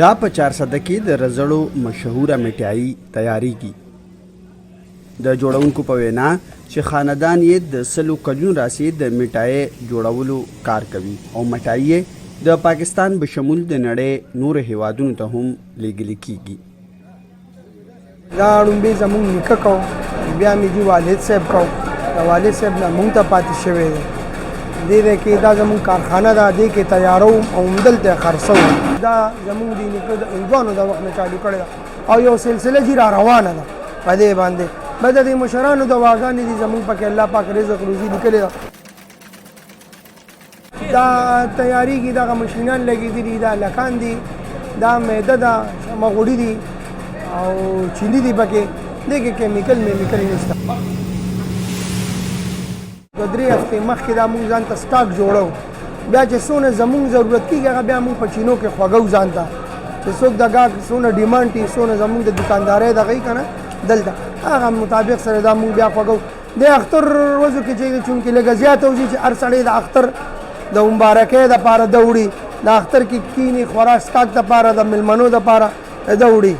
دا په چارسده کې د رزړو مشهوره مټايي تیاریږي. د جوړونکو په وینا چې خاندان یې د سلو کلونو راسې د مټایۍ جوړولو کار کوي او مټایي یې د پاکستان به شمول د نړۍ نورو هیوادونو ته هم لیږل کیږي. دا ړومبی زمونږ نیکه کو، بیا مې جی والد صاحب کو، د والد صاحب نه مونږ ته پاتې شوی دی. دې ځای کې دا زمونږ کارخانه ده، دې کې تیارو او همدلته یې خرڅوو. دا زمونږ د نیکه د هندوانو د وخت نه چالو کړې ده او یو سلسله جی را روانه ده په دې باندې. بس د دې مشرانو دعاګانې دي، زمونږ پکې الله پاک رزق روزي لیکلې ده. دا تیاریږي، دغه مشینان لګېدلي، دا لکان دي، دا میده ده، مغوړي دي او چیني دي پکې. دې کې کیمیکل میمیکل نشته. 2-3 هفتې مخکې دا مونږ ځان ته سټاک جوړو، بیا چې څونه زمونږ ضرورت کېږي هغه بیا مونږ په چینو کې خوږو ځان ته، چې څوک د ګاهک څونه ډیمانډ وي، څونه زمونږ د دکاندارۍ دغه وي که نه، دلته هغه مطابق سره دا مونږ بیا خوږو. د اختر ورځو کې چې چونکې لږه زیاته وځي، چې هر سړی د اختر د مبارکۍ دپاره دوړي، د اختر کې کینی خوراک څښاک دپاره، د میلمنو دپاره دوړي.